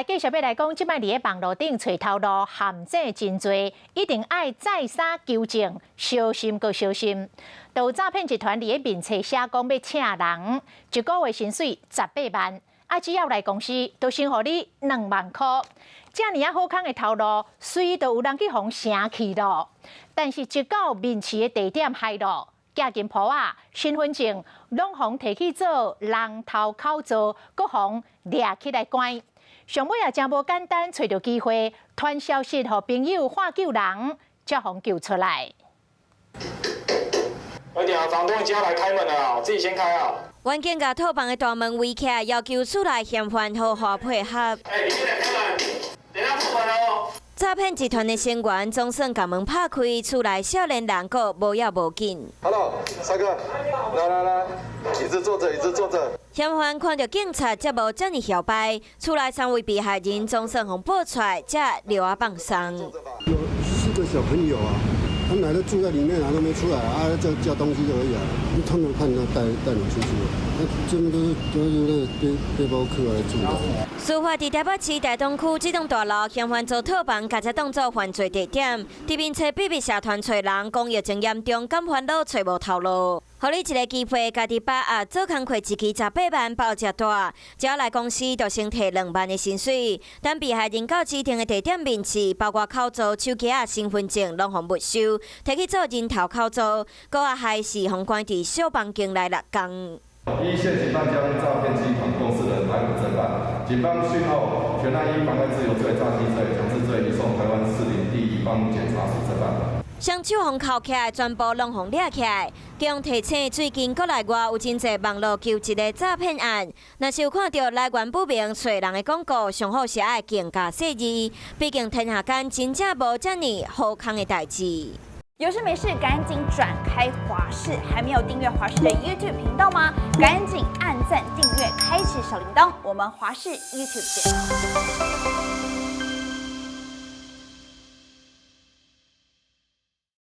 繼續欲來講，這擺佇咧網路頂揣頭路陷阱真濟，一定愛再三求證，小心閣小心。有詐騙集團佇咧面冊寫講欲請人，一個月薪水十八萬，啊，只要來公司，就先予你2萬箍。遮爾仔好康的頭路，隨就有人去予成去囉。但是，一到面試的地點害囉，寄金鋪仔、身份證攏予提去做人頭口座，閣予掠起來關。上尾也誠無簡單，揣著機會傳消息予朋友喊救人，才予救出來。快點啊！房東已經要來開門了，自己先開啊！員警共套房的大門圍起來，要求厝內嫌犯好好配合。欸，你先來開門，等下付款哦。詐騙集團的成員總算共門拍開，厝內少年人閣無要無緊。 Hello，帥哥，來來來，椅子坐著，椅子坐著。嫌犯看著警察，才無遮爾囂掰。厝內三位被害人總算予報出來，才著仔放鬆。有四個小朋友啊，他們來都住在裡面啊，都沒出來啊，叫叫東西就而已啊。你通常看他帶帶你出去，那這邊都是那個背包客來住的。事發佇台北市大東區這棟大樓，嫌犯租套房，共這當做犯罪地點。佇面冊秘密社團揣人，講疫情嚴重，敢煩惱揣無頭路。予你一個機會，家己把握做工課一期十八萬包食大，只要來公司就先提2萬的薪水。等被害人到指定的地點面試，包括口座、手機仔、身份證攏予沒收，提去做人頭口座，閣也還是予關佇小房間內六工。依現行犯將詐騙集團共四人逮捕偵辦，警方訊後全案依妨礙自由罪、詐欺罪、強制罪移送台灣士林地方檢察署偵辦。雙手予銬起來，全部攏予掠起來。警方提醒，最近國內外有真濟網路求職的詐騙案，若是有看著來源不明、揣人的廣告，上好是愛更加細膩。畢竟天下間真正無遮爾好康的代誌。有事沒事趕緊轉開華視，還沒有訂閱華視的 YouTube 頻道嗎？趕緊按讚訂閱，開啟小鈴鐺。我們華視 YouTube 見。